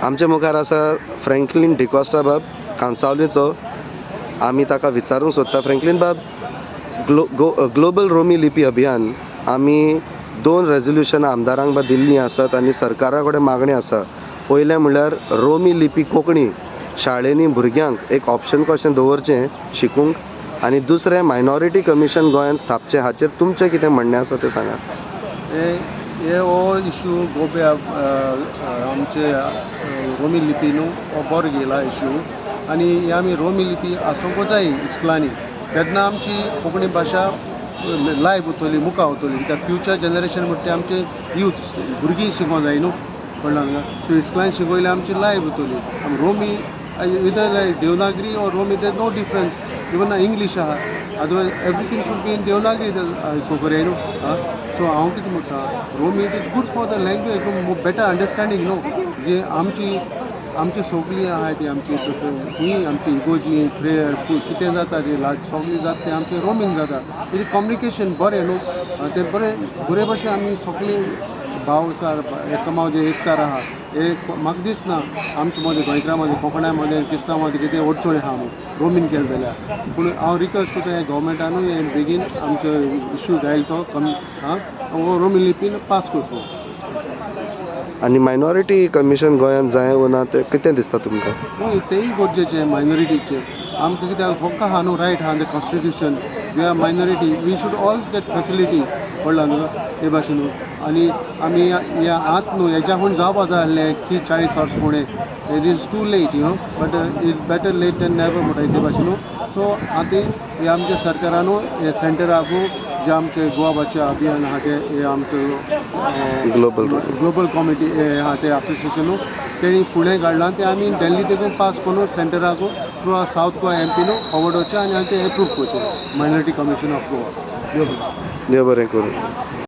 आमचे मुखार आसा फ्रँकलीन डिकॉस्टा बाब, कांसावलीचो. आमी ताका विचारूंक सोदता. फ्रँकलीन बाब, ग्लोबल रोमी लिपी अभियान आमी दोन रेजोल्युशनां आमदारांक बा दिल्लीं आसात आनी सरकारा कडेन मागणी आसा. पयलें म्हणल्यार रोमी लिपी कोंकणी शाळेंनी भुरग्यांक एक ऑप्शन कशें दवरचें शिकूंक आनी दुसरें मायनॉरिटी कमिशन गोंयांत स्थापचें. हाचेर तुमचें कितें म्हणणें आसा तें सांगात. हे हे हो इशू गोबे आमचे रोमी लिपी न्हू, हो बरो गेला इशू आनी हे आमी रोमी लिपी आसूंकूच जाय इस्कुलांनी. तेन्ना आमची कोंकणी भाशा लायव उरतली, मुखार वतली, कित्याक फ्युचर जनरेशन म्हणटा ते आमचे यूथ भुरगीं शिकोंक जाय न्हू, कळ्ळें तुका? सो इस्कुलान शिकयल्यार आमची लायव उरतली. आमी रोमी either like Devanagari or Romi, there no difference. Even English आहा, otherwise everything should be in Devanagari कोकरे न्हू. सो हांव कितें म्हणटा, रोमी it is good for the language, better understanding न्हू. जे आमची आमची सगळी आहाय ती आमची ही आमची इगोजी प्रेयर कितें जाता ते सगळी जाता तें आमचें रोमीन जाता. कितें कम्युनिकेशन बरें न्हू, तें बरें बरे भशेन आमी सगळीं भाव एकामेका एकचार आहा. एक म्हाका दिसना आमचे मदीं, गोंयकारां मदीं, कोंकणा मदीं, क्रिस्तांव मदीं कितें अडचणी आहा म्हणून रोमीन केलें जाल्यार. पूण हांव रिक्वेस्ट करता हे गव्हर्मेंटानूय हें बेगीन आमचो इशू घायल तो कमी आं हो रोमी लिपीन पास करचो. आनी मायनॉरिटी कमिशन गोंयांत जाय वो ना तें कितें दिसता तुमकां? न्हू, तेंय गरजेचें मायनॉरिटीचें आमकां, कित्याक हक्क आहा न्हू, रायट आहा. The constitution, we are minority, we should all get facility, कळ्ळा तुका? ते भाशेन न्हू. आनी आमी हे आत न्हू हेज्या फुडें जावपा जाय आसलें 30-40 वर्स फुडें. It is too late, but it's better late than never म्हणटा ते भाशेन न्हू. सो आतां हे आमच्या सरकारानू हे सेंटराकू जे आमचे गोवा भाशा अभियान आहा ते हे आमचो ग्लोबल ग्लोबल कॉमिटी आहा ते असोसिएशनू तेणी फुडें काडलां तें आमी दिल्ली तेकून पास करून सेंटराकू थ्रू सावथ गोवा एमपीनू फॉवर्ड वचचें आनी ते एप्रूव करचें मायनॉरिटी कमिशन ऑफ गोवा. देव बरें करूं.